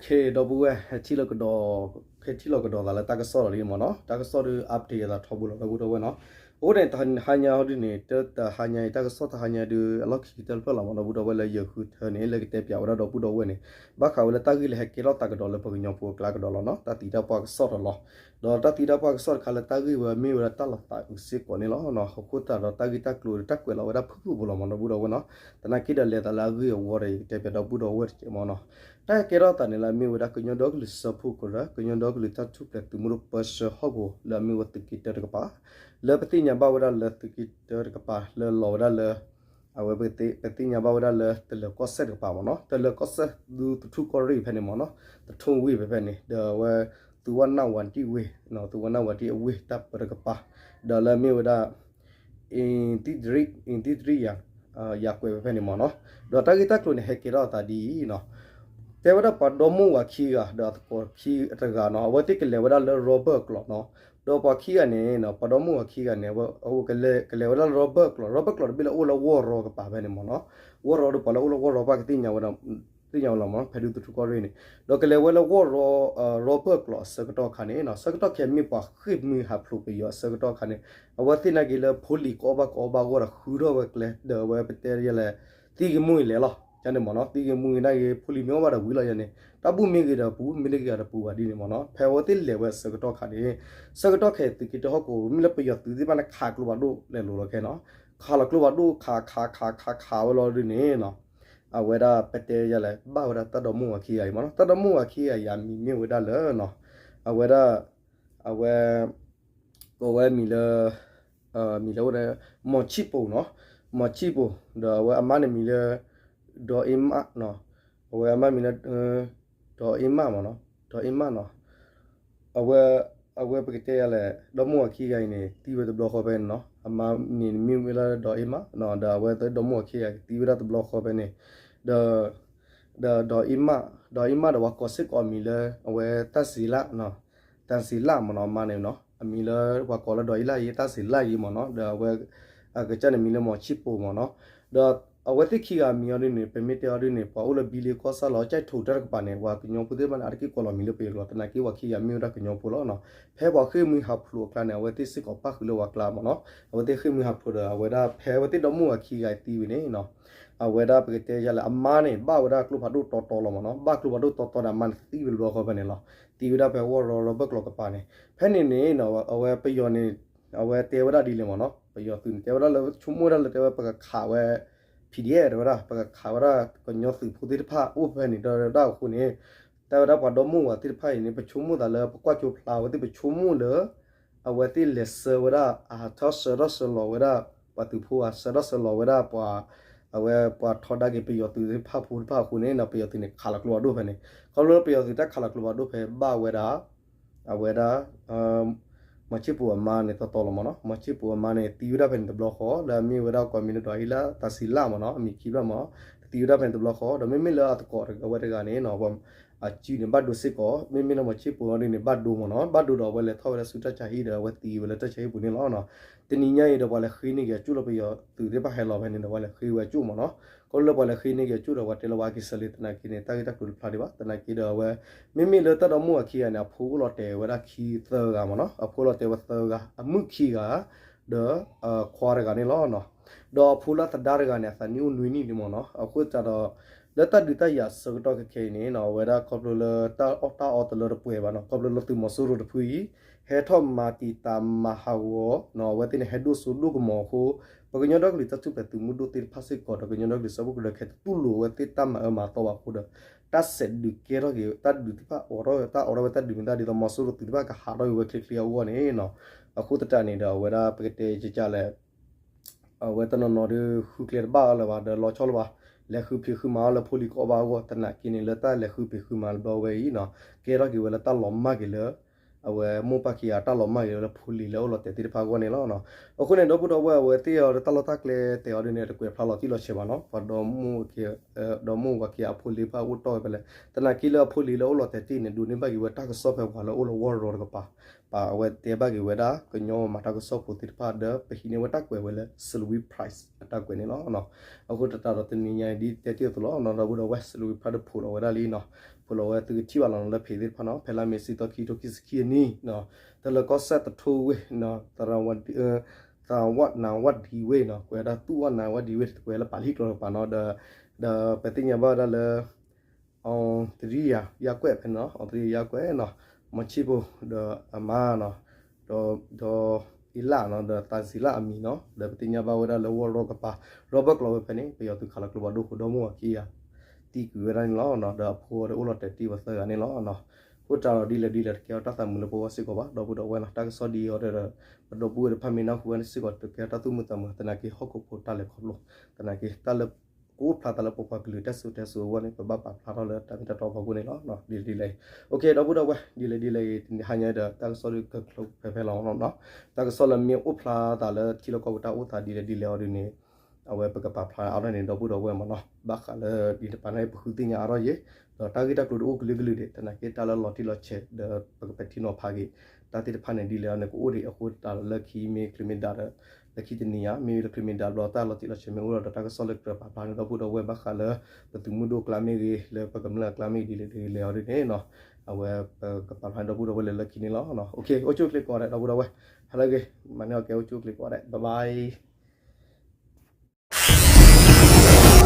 ဒီပုၢ်ဝဲၢ် ဟဲထံၣ်လီၤကဒီး, ဟဲထံၣ်လီၤကဒီးသးလၢတၢ်ကစီၣ်လီၤဒ်န့ၣ်မ့ၢ်နီၤ, တၢ်ကစီၣ်ဒုး update အသးထီဘိလီၤ ဒီပုၢ်ဒီဝဲၢ်နီၤ. အဃိန့ၣ် တဟါညါဟီဒ်န့ၣ် တဟါညါအံၤ တၢ်ကစီၣ်တဟါညါဒုး အလီၢ်ခံကတၢၢ်တဖျၢၣ်လီၤမ့ၢ်နီၤ ဒီပုၢ်ဒီဝဲၢ်လၢယဃုထၢန့ၣ် လၢကတဲပၠးဝဲဒၣ်ဒီပုၢ်ဒီဝဲၢ်န့ၣ် ဘၣ်ဃးဝဲလၢတၢ်ဂ့ၢ်လၢဟဲကဲထီၣ်သးကဒီးလၢပှၤကညီဖိအကျါကဒီးလီၤနီၤ, တၢ်သံတၢ်ပှၢ်ကစီၣ်တလီၤ. ဒီးတၢ်သံတၢ်ပှၢ်ကစီၣ်တခါလၢတၢ်ဂ့ၢ်ဝဲမ့ၢ်ဝဲဒၣ်တၢ်လီၤသးအုးစ့ၢ်ကီးန့ၣ်လီၤ. အဃိသတးဒီးတၢ်ဂ့ၢ်တၢ်ကျိၤဒီးတၢ်ကွဲးလီၤဝဲဒၣ်ဖုၣ်ဖုၣ်ဖိလီၤမ့ၢ်နီၤ ဒီပုၢ်ဒီဝဲၢ်နီၤ. သနာ်က့ဒီးလဲၤသးလၢအဂ့ၢ်အဝီဒီး ယကတဲပၠးဒီပုၢ်ဒီဝဲၢ်တက့ၢ်မ့ၢ်နီၤ. တၢ်ကဲထီၣ်သးန့ၣ်လၢအမ့ၢ်ဝဲဒၣ်ကညီဒီကလုာ်စၢဖှိၣ်ကရၢ, ကညီဒီကလုာ်တၢ်ထူၣ်ဖျဲးသုးမုၢ်ဒိၣ်ပၢဆှၢဟီၣ်ကဝီၤ လၢအမ့ၢ်ဝဲသုးက့တၢတကပၤ, လၢပသ့ၣ်ညါဘၣ်ဝဲဒၣ်လၢသုးက့တၢတကပၤ လၢလီၤဝဲဒၣ်လၢ အဝဲပသ့ၣ်ညါဘၣ်ဝဲဒၣ်လၢတလၢၤကီၢ်စဲၣ်တကပၤမ့ၢ်နီၤ, တလၢၤကီၢ်စဲၣ်ဒ်သထူၣ်ကီၢ်ရ့ၣ်ဖဲန့ၣ်မ့ၢ်နီၤ, သထူၣ်ဝ့ၢ်ဖဲဖဲန့ၣ် ဒီးအဝဲ သုဝဲနၣ်ဝၤတံၣ်ဝ့ၢ်, သုဝဲနၣ်ဝၤတံၣ်အဝ့ၢ်တၢ်ပၢတကပၤ, ဒီးလၢအမ့ၢ်ဝဲဒၣ် အ့တံၣ်တရံၣ်, အ့တံၣ်တရံၣ်ယၤ, ယၤကွဲးဖဲဖဲန့ၣ်မ့ၢ်နီၤ. ဒီးတၢ်ဂ့ၢ်တၢ်ကျိၤန့ၣ် ဟဲကဲထီၣ်အသးဒ်အံၤနီၤ, တဲဝဲဒၣ်ပှၤဒီမါဝၤခံဂၤ ဒီးအသကိးခံတဂၤနီၤ, အဝဲသ့ၣ်ကလဲၤဝဲဒၣ်လၢ rubber ကျိးနီၤ, ဒီးပှၤခံဂၤန့ၣ် ပှၤဒီမါဝၤခံဂၤန့ၣ် အဝဲကလဲၤဝဲဒၣ်လၢ rubber ကျိး, rubber ကျိးတဘ့ၣ်လၢအိၣ်လၢဝီၢ်ရီကပၤဖဲန့ၣ်မ့ၢ်နီၤ, ဝီၢ်ရီဒီးပှၤလၢအိၣ်လၢဝီၢ်ရီဘၣ်ကသ့ၣ်ညါဝဲဒၣ် သ့ၣ်ညါဝဲလီၤမ့ၢ်နီၤ, ဖဲဒုးသထူၣ်ကီၢ်ရ့ၣ်န့ၣ်, ဒီးကလဲၤဝဲလၢဝီၢ်ရီ rubber ကျိးအဆၢကတီၢ်ခါန့ၣ်နီၤ, ဆၢကတီၢ်ခဲအံၤမ့ၢ်ပှၤဃ့ၢ်မှံဟးဖျိးပယီၤအဆၢကတီၢ်ခါန့ၣ်, အဝဲသ့ၣ်နာ်က့ၤလၢဖိလံၤကအီၣ်ဘၣ်ကအီဘၣ်အဂီၢ်ဒီးဃုထီၣ်ဝဲကျဲ ဒီးအဝဲပတဲယဲလဲၣ် သံကမူၣ်အံၤလဲၤလီၤ, ယန့ၣ်မ့ၢ်နီၤ, သံကမူၣ်အံၤနာ်က့ၤ ဖိလံၤမ့ၢ်အီၣ်ဘၣ်ဒီးဝံၤလီၤယန့ၣ်, တၢ်ဘူၣ်မ့ၢ်ဂ့ၤဒီးပူၤ မ့ၢ်တဂ့ၤဒီးတပူၤဘၣ်ဒ်န့ၣ်မ့ၢ်နီၤ, ဖဲအဝဲသ့ၣ်လဲၤဝဲအဆၢကတီၢ်ခါန့ၣ်, ဆၢကတီၢ်ခဲအံၤသုးက့တၢဟီၣ်ကဝီၤ မ့ၢ်လၢပယီၤသုးသ့ၣ်တဖၣ်န့ၣ် ခးကျိဖးဒိၣ်လဲၤလိၤလီၤခဲနီၤ, ခးလီၤကျိဖးဒိၣ်ခးခးခးခးခးဝဲလီၤဒ်န့ၣ်နီၤ, အဝဲဒၣ်ပတဲယဲလဲၣ် ဘၣ်ဝဲဒၣ်တၢ်ဒီမါဝၤခံဂၤအံၤမ့ၢ်နီၤ, တၢ်ဒီမါဝၤခံဂၤအံၤအမံၤမ့ၢ်ဝဲဒၣ်လၢနီၤ, အဝဲဒၣ် အဝဲ ကိးဝဲမံၤလၢ မံၤလၢအိၣ်ဒီး မီၤဆံၣ်ပိၤနီၤ, မီၤဆံၣ်ပိၤ, ဒီးအဝဲအမါန့ၣ်မံၤလၢ ဒီးအ့မၣ်နီၤ, အဝဲအမါမံၤလၢ ဒီးအ့မၣ်မ့ၢ်နီၤ, ဒီးအ့မၣ်နီၤ, အဝဲ အဝဲပကတဲယဲလဲၣ် ဒီမါဝၤခံဂၤအံၤန့ၣ် သံဝဲတဘျီဃီဖဲန့ၣ်နီၤ, အမါန့ၣ်မံၤမ့ၢ်လၢဒီးအ့မၣ်နီၤ, ဒီးအဝဲသ့ၣ်ဒီမါဝၤခံဂၤကသံဝဲဒၣ်တဘျီဃီဖဲန့ၣ်, ဒီး ဒီးဒီးအ့မၣ်, ဒီးအ့မၣ်ဒီးပှၤကိးစ့ၢ်ကီးအမံၤလၢ အဝဲတၢ်စံးလၢ် တၢ်စံးလၢ်မ့ၢ်နီၤ, အမါန့ၣ်နီၤ, အမံၤလၢပှၤကိးလၢဒီးအ့လၣ်ယ့ တၢ်စံးလၢ်ယ့မ့ၢ်နီၤ, ဒီးအဝဲ အကစၢ်န့ၣ်မံၤလၢမီၤဆံၣ်ပိၤမ့ၢ်နီၤ, ဒီးအဝဲသ့ၣ်ခံဂၤအမံၤအီၤဒ်န့ၣ် ပမ့ၢ်တဲအီၤဒ်န့ၣ် ပှၤအိၣ်လၢဘံလ့ကီၢ်ဆၣ်လီၤ ကၠဲၣ်ထိးတၢ်တကပၤန့ၣ် ပှၤကညီဖိသ့ၣ်တဖၣ်န့ၣ် အါတက့ၢ်ကိးလီၤမံၤလၢပယီၤကျိာ် သနာ်က့ပှၤခံဂၤမ့ၢ်ဝဲဒၣ်ကညီဖိလီၤနီၤ, ဖဲပှၤဃ့ၢ်မှံဟးဖျိးအကျါန့ၣ် အဝဲသ့ၣ်စ့ၢ်ကီးပၣ်ဃုာ်လၢပှၤကျါမ့ၢ်နီၤ, အဝဲသ့ၣ်ဃ့ၢ်မှံဟးဖျိးဒီးအဝဲဒၣ်ဖဲအဝဲသ့ၣ်ဒီမါဝၤခံဂၤသံဝံၤန့ၣ်နီၤ အဝဲဒၣ်ပကတဲယဲလဲၣ် အမါန့ၣ် ဘၣ်ဝဲဒၣ်ကျိဖးဒိၣ်တီတီလီၤမ့ၢ်နီၤ, ဘၣ်ကျိဖးဒိၣ်တီတီဒီးအမါန့ၣ်သံဝဲတဘျီဃီဖဲန့ၣ်လီၤ, သံဝဲဒၣ်ဖဲဝီၢ်ရီ rubber ကျိးကပၤန့ၣ်, ဖဲန့ၣ်န့ၣ်နီၤ အဝဲပယီၤန့ၣ် အဝဲတဲဝဲဒၣ်ဒ်လဲၣ်မ့ၢ်နီၤ, ပယီၤသုးန့ၣ် တဲဝဲဒၣ်လၢဆိကမိၣ်ဝဲဒၣ်လၢတဲဝဲပကခးဝဲ PDF တဲဝဲဒၣ် ပကခးဝဲဒၣ်ကညီသုးဖိသ့ၣ်တဖၣ်အိၣ်ဖဲန့ၣ် ဒီးဒၣ်အဃိန့ၣ် တဲဝဲဒၣ်ပှၤဒီမါဝၤသ့ၣ်တဖၣ်အံၤန့ၣ် ပဆိကမိၣ်သးလၢပကွၢ်ကၠိဖျါဝဲသ့ၣ် ပဆိကမိၣ်လၢ အဝဲသ့ၣ်လဲၤဆှၢဝဲဒၣ် အဟးထီၣ်ဆှၢထီၣ်ဆှၢလီၤဝဲဒၣ် ပှၤသုးဖိဧါ ဆှၢထီၣ်ဆှၢလီၤဝဲဒၣ်ပှၤ အဝဲပှၤထီဒါက့ၤပယီၤသုးသ့ၣ်တဖၣ်ဖိတဖၣ်အဃိန့ၣ် ပယီၤသုးန့ၣ်ခးလီၤကျိဖးဒိၣ်ဖဲန့ၣ်, ခီဖျိလၢပယီၤသုးတၢ်ခးလီၤကျိဖးဒိၣ်ဖဲဘၣ်ဝဲဒၣ် အဝဲဒၣ် မီၤဆံၣ်ပိၤအမါန့ၣ်တီတီလီၤမ့ၢ်နီၤ, မီၤဆံၣ်ပိၤအမါန့ၣ် သံဝဲဒၣ်ဖဲန့ၣ်တဘျီဃီ လၢအမ့ၢ်ဝဲဒၣ်ကိးမံၤလၢဒီးအ့လၣ် တၢ်စံးလၢ်မ့ၢ်နီၤ, အမံၤခံဘျီမ့ၢ် သံဝဲဒၣ်ဖဲန့ၣ်တဘျီဃီ ဒီးမ့မ့ၢ်လၢအသကိးတဂၤဝဲတဂၤန့ၣ်နီၤ အစုန့ၣ်ဘၣ်ဒိစ့ၢ်ကီး မ့မ့ၢ်လၢမီၤဆံၣ်ပိၤအီၤဒ်န့ၣ် ဘၣ်ဒိမ့ၢ်နီၤ, ဘၣ်ဒိဒီးအဝဲလဲၤထီၣ်ဝဲဒၣ်ဆူတၢ်ဆါဟံၣ်ဒီးအဝဲသံဝဲလၢတၢ်ဆါဟံၣ်ပူၤန့ၣ်လီၤ. တနံၤညါအံၤဒီးပှၤလဲၤဃ့န့ၢ်က့ၤအကၠိၣ်လၢပယီၤသုးသ့ၣ်တဖၣ်ဟဲလီၤဖဲန့ၣ်ဒီး ပှၤလဲၤဃ့ဝဲအကၠိၣ်မ့ၢ်နီၤ, ခီဖျိလၢပှၤလဲၤဃ့န့ၢ်က့ၤအကၠိၣ်ဒီးပှၤတဲလၢပှၤက့ၤစၢလ့ သနာ်က့န့ၣ် တၢ်ဂ့ၢ်တၢ်ကျိၤတဖျါဒံးဘၣ်, သနာ်က့ဒီးအဝဲ မ့မ့ၢ်လၢတၢ်ဒီမါဝၤခံဂၤန့ၣ် အဖိအိၣ်လီၤတဲာ်ဝဲဒၣ်ခံသၢဂၤမ့ၢ်နီၤ, အဖိလီၤတဲာ်ဝဲသၢဂၤ အမုၣ်ခံဂၤ ဒီးခွါတဂၤန့ၣ်လီၤ. ဒီးအဖိလၢအသဒါတဂၤန့ၣ် အသးနံၣ်အိၣ်နွံနံၣ်လံမ့ၢ်နီၤ, အဃိသတးဒီး လၢတၢ်ဒုးတၢ်ယၤအဆၢကတီၢ်ခဲခဲအံၤန့ၣ် အဝဲဒၣ်ခီဖျိလၢတၢ်အီၣ်တၢ်အီတလၢတပှဲၤဘၣ်နီၤ, ခီဖျိလၢသုးမီၤစိရိၤတဖုအံၤ ဟဲထီၣ်မၤတံာ်တာ်မၤဟးဂီၤ အဝဲသ့ၣ်န့ၣ် ဟဲဒိၣ်စိဒိၣ်ကမီၤအဃိ ပကညီဒီကလုာ်တၢ်ထူၣ်ဖျဲးသုးမုၢ်ဒိၣ်သ့ၣ်တဖၣ်စ့ၢ်ကီးဒီး ကညီဒီကလုာ်စၢဖှိၣ်ကရၢခဲ တတူၢ်လိာ်ဝဲသ့ၣ်တၢ်မၤအၢမၤသီဘၣ်အဃိဒီး တၢ်ဆဲးဒုးကဲထီၣ်က့ၤ တၢ်ဒုးသ့ၣ်တဖၣ်အိးထီၣ် တၢ်အိးထီၣ်ဝဲတၢ်ဒုးမ့ၢ်တၢ်ဒ်သိးမီၤစိရိၤသုးတဖၣ်ကဟးထီၣ်က့ၤဝဲချ့ချ့အဂီၢ်န့ၣ်နီၤ, အဃိသတးန့ၣ်ဒီး အဝဲဒၣ်ပကတဲကကလဲၣ် အဝဲတနီၤနီၤဒီးဃုကျဲတဘၣ်အီၤလၢၤဘၣ် ဒီးလီၤဆီလၢၤဘၣ်, လဲၤဃုဖံးဃုမၤအီၤလၢဖိလံၤကအီၣ်ဘၣ်အဂီၢ် သနာ်က့န့ၣ် လၢတၢ်လဲၤဃုဖံးဃုမၤတဘျီဝဲအံၤနီၤ ကဲထီၣ်က့ၤဝဲလၢတၢ်လီၤမၢ်က့ၤလၢ အဝဲမိၢ်ပၢ်ခံဂၤတၢ်လီၤမၢ်က့ၤလၢဖိလံၤလၢအိၣ်လီၤတဲာ်သ့ၣ်တဖၣ်အဂီၢ်န့ၣ်လီၤ. အဃိန့ၣ် ဒီပုၢ်ဒီဝဲၢ်အဝဲသ့ၣ်အီၤဒီးတၢ်လီၢ်တၢ်ကျဲတဲအီၤဒ်န့ၣ် တကွဲးဖျါလီၤတံၢ်လီၤဆဲးဘၣ်နီၤ, ပှၤဒီမါဝၤခံဂၤအဖိလံၤတဖၣ်အိၣ်တီၢ်ဝဲဖဲလဲၣ် သနာ်က့လၢအဖိလံၤလၢအိၣ်လီၤတဲာ်သ့ၣ်န့ၣ် ဒိးန့ၢ်ဘၣ်က့ၤဝဲတၢ်ကစီၣ်ဖဲပှၤလၢအိၣ်လၢဝီၢ်ရီတကပၤ ပာ်အဝဲတဲဘၣ်က့ၤဝဲဒၣ် ကညီမၤတၢ်ကစီၣ်ဖိသ့ၣ်တဖၣ်ဒီး ပဟံးန့ၢ်ဝဲတၢ်ကွဲးဝဲလၢ Salween Press အတၢ်ကွဲးန့ၣ်လီၤ. အဃိသတးဒီးတနံၤညါအံၤဒ်တဲတ့ၢ်အသိးလီၤ ဒီပုၢ်ဒီဝဲၢ် Salween Press တဖိးလီၤဝဲဒၣ်လံနီၤ, ဖိလီၤဝဲ သုကထံၣ်ဘၣ်လီၤနီၤ လၢ page သ့ၣ်တဖၣ်နီၤ ဖဲလါမ့ၤ တဆံခံအနံၤနီၤ တၢ်လၢကီၢ်စဲၣ်တထိဝ့ၢ်နီၤ သရၣ်ဝးနၣ်ဝးဒံဝ့ၢ်နီၤ ကွဲးဒၣ် သူၣ်ဝးနၣ်ဝးဒံဝ့ၢ် ကွဲးလၢပာ်လံကျိာ်တကပၤနီၤ ဒီး ဒီးပသ့ၣ်ညါဘၣ်ဝဲဒၣ်လၢ အီတရံယၤကွဲးဖဲန့ၣ်နီၤ အီတရံယၤကွဲးနီၤ မီၤဆံၣ်ဖိ ဒီးအမါနီၤ ဒီး ဒီးအ့လၣ်နီၤ ဒီးသးစံးလၣ်အမံၤနီၤ ဒီးပသ့ၣ်ညါဘၣ်ဝဲဒၣ်လၢဝီရီကပၤ ရီဘၢၣ်ကျိးဝဲဖဲန့ၣ် ပယီၤသုးခးလီၤကျိဖးဒိၣ်ဃိဒီမါဝၤခံဂၤ သံကွံာ်ဝဲဒၣ်န့ၣ်လီၤ. ဒီးအဖိဒီးအိၣ်လီၤတဲာ်တ့ၢ်ဝဲသၢဂၤန့ၣ်လီၤ. အဃိတၢ်ဒီးဒ်လဲၣ်ဒ်လဲၣ်တကဲထီၣ်တၢ်သးမုာ်လၢပဂီၢ်စ့ၢ်ကီးဘၣ် ဒီပုၢ်ဒီဝဲၢ်နီၤ တၢ်ကစီၣ်ဒ်အံၤအီၤဒီး ပဒီပုၢ်ဝဲၢ်တဖၣ်မ့ၢ်နၢ်ဟူဝဲန့ၣ်စ့ၢ်ကီးတကဲထီၣ်တၢ်သူၣ်မုာ်သးမုာ် သနာ်က့ဟီၣ်ခိၣ်ဖိတၢ်လဲၤခီဖျိ သနာ်က့တၢ်လၢ ကအိၣ်ဖျါသးလၢပပှၤကလုာ်တၢ်စံၣ်စိၤတဲစိၤအဂီၢ်န့ၣ် ပဘၣ်ပာ်ဖျါထီၣ်လၢတၢ်မ့ၢ်တၢ်တီအဖီခိၣ်န့ၣ်လီၤ. ဒ်လဲၣ်ဒ်လဲၣ် ဒီပုၢ်ဒီဝဲၢ် ဒ်လဲၣ်ဒ်လဲၣ်ဂ့ၤ တနံၤဟါညါဒီး တၢ်ကစီၣ်ဒုးကကျိးဖဲဖဲလီၤနီၤ တၢ်ကစီၣ်လၢမ့ၢ်အိၣ်ဖျါသးလၢထံလီၢ်ကီၢ်ပူၤတၢ်အိၣ်သးဒ်လဲၣ်ဒ်လဲၣ်အီၤဒ်န့ၣ် အဝဲပကပာ်ဖျါအါထီၣ်န့ၣ် ဒီပုၢ်ဒီဝဲၢ်မ့ၢ်နီၤ ဘၣ်ဃးလၢဒ်တပၤန့ၣ် ပဃုသ့ၣ်ညါအါထီၣ်ယဲ ဒီးတၢ်ဂ့ၢ်တၢ်ကျိၤတအိၣ်ကလုာ်ကလုာ်ဒံး သနာ်က့တၢ်လၢလီၤတံၢ်လီၤဆဲး ဒီးပကပဲာ်ထံနီၤဖးက့ၤ တၢ်သ့ၣ်တဖၣ်န့ၣ် ဒ်လဲၣ်အီၤန့ၣ် ကအိၣ်ဒံးအဃိသတးဒီးလၢခံမ့ၢ်ချုးမ့ၢ်ဒါဒီး လၢခံတနံၤညါ မ့ၢ်လၢချုးမ့ၢ်ဒါဘျီ တၢ်လီၤတံၢ်လီၤဆဲးမ့ၢ်အိၣ်ဒီး တၢ်ကစီၣ်လၢကြၢးပာ်ဖျါန့ၣ် ဒီပုၢ်ဒီဝဲၢ်ဘၣ်ဃးလၢ ပသုးမုၢ်ဒိၣ်အကျါမ့ၢ်ဂ့ၤ လၢပကမျၢၢ်အကျါမ့ၢ်ဂ့ၤ ဒ်လဲၣ်ဒ်လဲၣ်အီၤဒ်န့ၣ်နီၤ အဝဲပကပာ်ဖျါဒီပုၢ်ဒီဝဲၢ်လၢလၢခံန့ၣ်လီၤ. အိၣ်ဆူၣ်အိၣ်ချ့ကိးဂၤဒဲး ဒီပုၢ်ဒီဝဲၢ် ဟါလၢအဂ့ၤ မၤန့ၢ်အီၤကဲအိၣ်ဆူၣ်အိၣ်ချ့ကိးဂၤဒဲး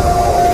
bye bye.